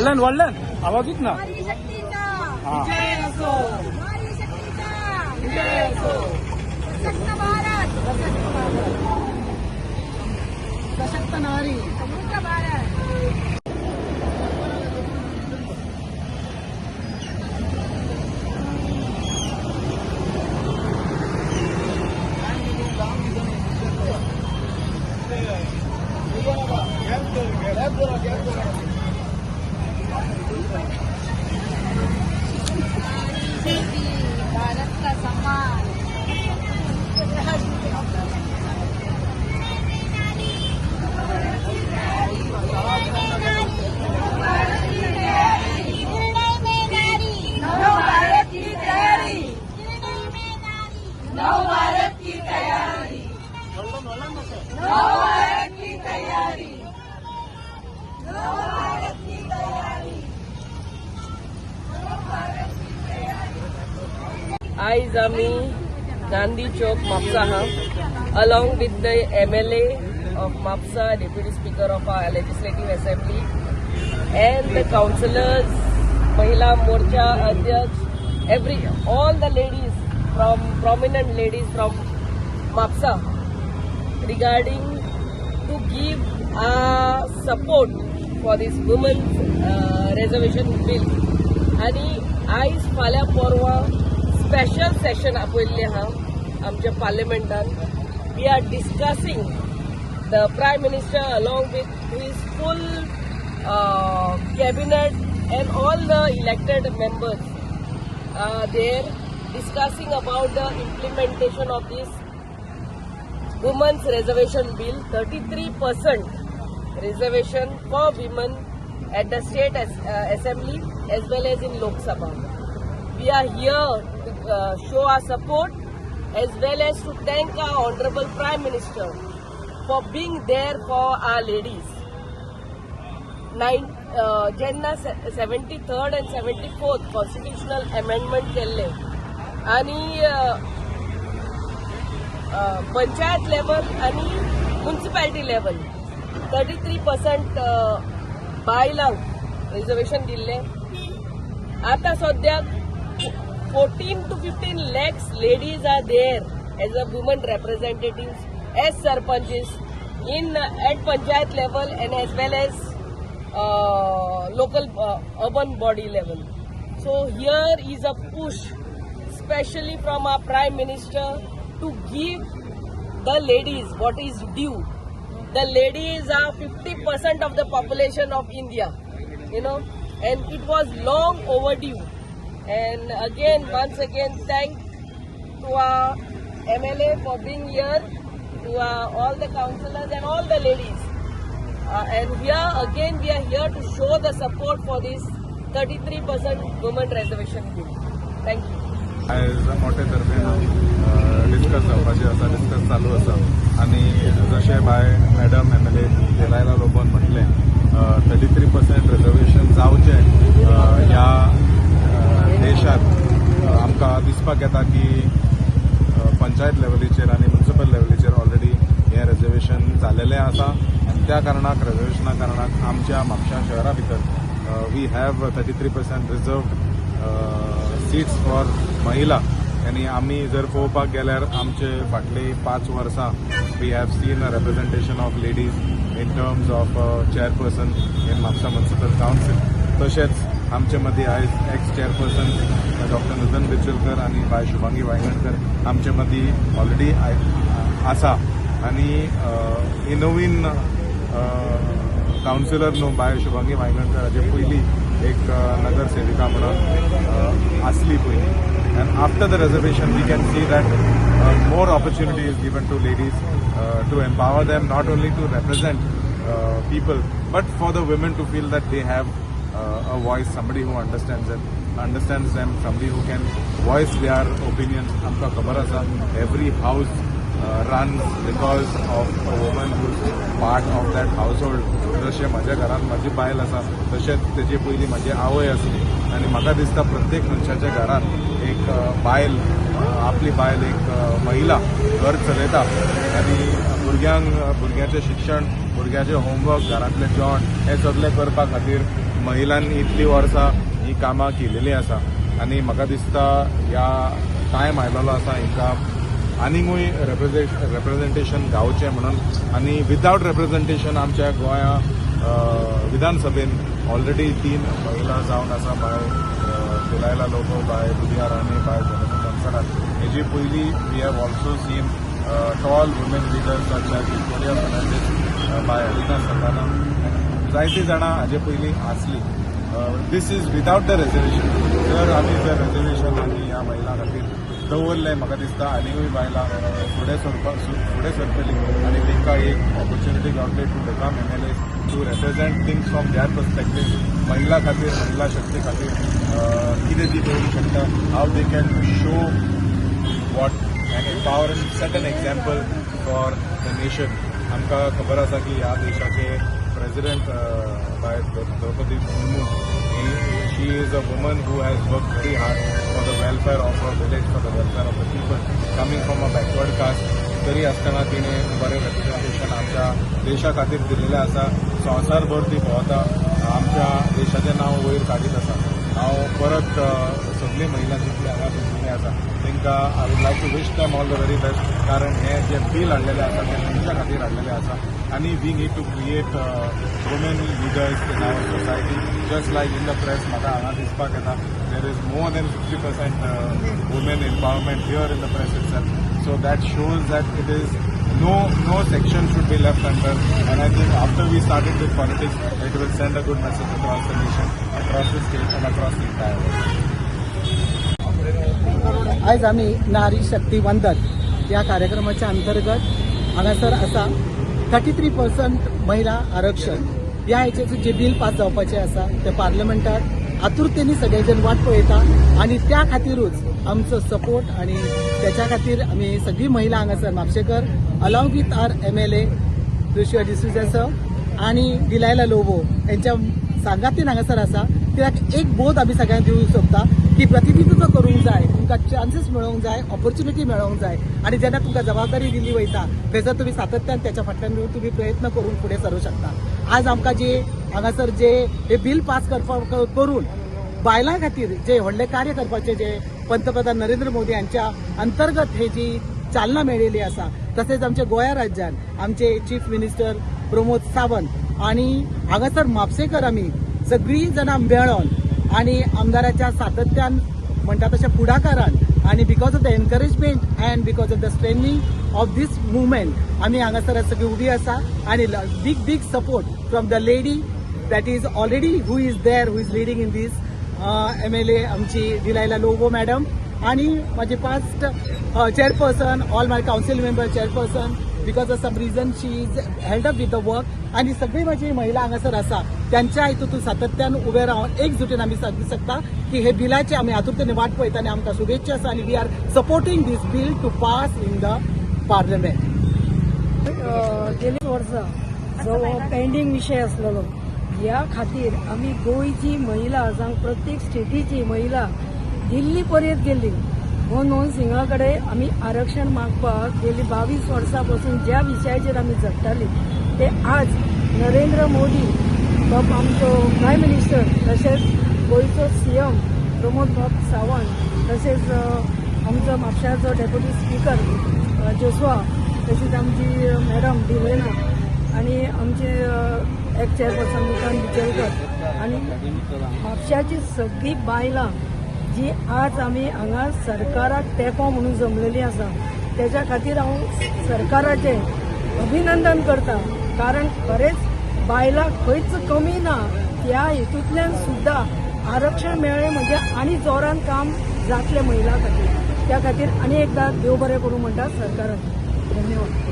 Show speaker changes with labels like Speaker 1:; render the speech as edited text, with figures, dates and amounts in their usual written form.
Speaker 1: व्हडल्यान व्हडल्यान आवाजूच ना.
Speaker 2: नारी शक्तीचा
Speaker 1: हा.
Speaker 2: विजय असो. नारी शक्तीचा विजय असो. सशक्त भारत, सशक्त भारत, सशक्त नारी, समृद्ध भारत. नारी शक्ति, भारत का सम्मान. निर्णय में नारी, नव भारत की तैयारी. निर्णय में नारी, नव भारत की तैयारी. नव भारत की तैयारी, नव भारत की तैयारी.
Speaker 3: आयज आमी गांधी चौक म्हापसा आहा along with the MLA of Mapusa, Deputy Speaker of our Legislative Assembly and the councillors, Mahila Morcha अध्यक्ष, every all the ladies from prominent ladies from Mapusa regarding to give support for this women's reservation bill. आणि आयज फाल्यां परवां special Seshan आपयल्लें आहा आमच्या पार्लमेंटान. We are discussing the Prime Minister along with his full cabinet and all the elected members there discussing about the implementation of this women's reservation bill, 33% reservation for women at the state assembly as well as in Lok Sabha. We are here to show our support as well as to thank our honorable Prime Minister for being there for our ladies. Nine जेन्ना 73rd and 74th constitutional amendment केल्ले आनी panchayat level आनी municipality level 33% बायलांक reservation दिल्लें. आतां सद्याक 14 to 15 lakhs ladies are there as a women representatives, as sarpanches in at panchayat level and as well as local urban body level. So here is a push, especially from our Prime Minister, to give the ladies what is due. The ladies are 50% of the population of India, and it was long overdue. And again, once again, thank to our MLA for being here, to all the councillors and all the ladies. And here again, we are here to show the support for this 33% women reservation bill. Thank you.
Speaker 4: आयज मोठे तर्फेन discuss जावपाचें आसा, discuss चालू आसा आनी जशें बाय madam MLA Delilah लोबोन म्हटलें, 33% reservation जावचें ह्या देशात. आमकां दिसपाक येता की पंचायत लेवलीचेर आनी म्युनिसिपल लेवलीचेर ऑलरेडी हें रिजर्वेशन जालेलें आसा आनी त्या कारणाक, रिजर्वेशना कारणाक आमच्या म्हापशा शहरा भितर we have 33% reserved seats for महिला. आनी आमी जर पळोवपाक गेल्यार आमचे फाटली 5 वर्सां we have seen a representation of ladies in terms of chairperson in Mapusa Municipal Council. तशेंच आमचे मदीं आयज एक्स चेअरपर्सन डॉक्टर नूतन बिचुलकर आनी बाय शुभांगी वायंगणकर आमचे मदीं ऑलरेडी आसा. आनी ही नवीन कावन्सिलर न्हू, बाय शुभांगी वायंगणकर हाजे पयलीं एक नगरसेविका म्हणून आसली पयलीं. And after the reservation, we can see that more opportunity is given to ladies to empower them, not only to represent people, but for the women to feel that they have a voice, somebody who understands them, somebody who can voice their opinions. आमकां खबर आसा, every house runs because of a woman who's part of that household. जशें म्हज्या घरांत म्हजी बायल आसा, तशेंच तेजे पयलीं म्हजी आवय आसली आनी म्हाका दिसता प्रत्येक मनशाच्या घरांत एक बायल, आपली बायल, एक महिला घर चलयता आनी भुरग्यांक, भुरग्यांचें शिक्षण, भुरग्यांचें होमवर्क, घरांतलें जेवण हें सगळें करपा खातीर महिलांनी इतलीं वर्सां ही कामां केलेलीं आसा आनी म्हाका दिसता ह्या टायम आयलेलो आसा हिंकां आनीकूय रेप्रेझेंटेशन गावचें म्हणून. आनी विदावट रेप्रेझेंटेशन आमच्या गोंया विधानसभेन ऑलरेडी तीन महिला जावन आसा, बाय डिलायला लोबो, बाय बुदिया राणे, बाय जोनाथन मोन्सेरात. हेजी पयलीं we have also seen tall women leaders such as Victoria Fernandes, बाय अलिना सल्दाना, जायतीं जाणां हाजे पयलीं आसली. This is without the reservation. जर आमी जर रेजर्वेशन आमी ह्या महिलां खातीर दवरलें, म्हाका दिसता आनीकूय बायलां फुडें सरतलीं आनी तांकां एक ऑपॉर्च्युनिटी गावतली to become MLA, to represent things from their perspective. महिला खातीर, महिला शक्ती खातीर कितें ती करूंक शकता, how they can show what and empower and set an example for the nation. आमकां खबर आसा की ह्या देशाचे प्रेसिडेंट बाय Draupadi Murmu, she is a woman who has worked very hard for the welfare of her village, for the welfare of the people, coming from a backward caste. तरी आसतना तिणें बरें रेप्रेझेंटेशन आमच्या देशा खातीर दिल्लें आसा. संवसारभर ती भोंवता, आमच्या देशाचें नांव वयर काडीत आसा. हांव परत सगळीं महिला जितली हांगा जमलेली आसा तांकां I would like to wish them all the very best, कारण हे जे बील हाडलेलें आसा तें तुमच्या खातीर हाडलेलें आसा आनी we need to create women leaders in our society. Just like in the press म्हाका हांगा दिसपाक येता, there is more than 50% women empowerment here in the press itself. So that shows that it is no section should be left under, and I think after we started with politics, it will send a good message across the nation, across the state and across the entire world.
Speaker 1: आयज आमी नारी शक्ती वंदन ह्या कार्यक्रमाच्या अंतर्गत हांगासर आसा. 33% महिला आरक्षण ह्या हेचें जे बील पास जावपाचें आसा तें पार्लमेंटात आतुरतेनी सगळे जण वाट पळयता आनी त्या खातीरूच आमचो सपोर्ट आनी त्याच्या खातीर आमी सगळी महिला हांगासर Mhapsekar along with our MLA Joshua D'Souza sir आनी डिलायला लोबो यांच्या सांगातीन हांगासर आसा. कित्याक एक बोध आमी सगळ्यांक दिवंक सोदता की प्रतिनिधित्व करूंक जाय, तुमकां चान्सीस मेळोवंक जाय, ऑपॉर्च्युनिटी मेळोवंक जाय आनी जेन्ना तुमकां जबाबदारी दिली वयता थंयसर तुमी सातत्यान त्याच्या फाटल्यान येवन तुमी प्रयत्न करून फुडें सरूंक शकता. आज आमकां जे हांगासर जे हे बील पास करपा करून बायलां खातीर जे व्हडलें कार्य करपाचें जे पंतप्रधान नरेंद्र मोदी हांच्या अंतर्गत हे जी चालना मेळिल्ली आसा, तसेच आमच्या गोंया राज्यान आमचे चीफ मिनिस्टर प्रमोद सावंत आणि हांगासर म्हापसेकर आमी सगळीं जाणां मेळोन आणि आमदाराच्या सातत्यान म्हणटा तशें फुडाकारान आणि because of the encouragement and because of the strengthening of this movement आमी हांगासर सगळी उबी आसा. आणि big big support from the lady that is already who is there, who is leading in this MLA आमची डिलायला लोबो मॅडम आणि माझे past chairperson, all my council member chairperson, because of some reason she is held up with the work. आणि सगळी माझी महिला हांगासर आसा त्यांच्या हितून सातत्यान उबे रावन एकजुटीन आमी सांगू शकता की हे बिलाचे आमी आतुरतेने वाट पळयता आनी आमकां शुभेच्छा आसा आनी we are supporting this bill to pass in the parliament.
Speaker 5: गेली वर्सां जो पेंडींग विशय आसलेलो ह्या खातीर आमी गोंयची महिला जावं प्रत्येक स्टेटीची महिला दिल्ली पर्यंत गेल्ली. मनमोहन सिंगा कडेन आमी आरक्षण मागपाक गेली 22 वर्सां पासून ज्या विशयाचेर आमी झगटाली ते आज नरेंद्र मोदी बाब आमचो प्रायम मिनिस्टर, तशेंच गोंयचो सीएम प्रमोद बाब सावंत, तशेंच आमचो म्हापशाचो डेप्युटी स्पीकर जोसवा, तशीच आमची मॅडम डिलेना आणि आमचे एक चेअरपर्सन मुकान बिचलकर आणि म्हापशाची सगळी बायलां जी आज आमी हांगा सरकाराक तेंको म्हणून जमलेली आसा, तेज्या खातीर हांव सरकाराचें अभिनंदन करता, कारण खरेंच बायलां खंयच कमी ना. त्या हेतूंतल्यान सुद्दां आरक्षण मेळ्ळें म्हणजे आनी जोरान काम जातलें महिला खातीर. त्या खातीर आनी एकदां देव बरें करूं म्हणटा सरकाराक. धन्यवाद.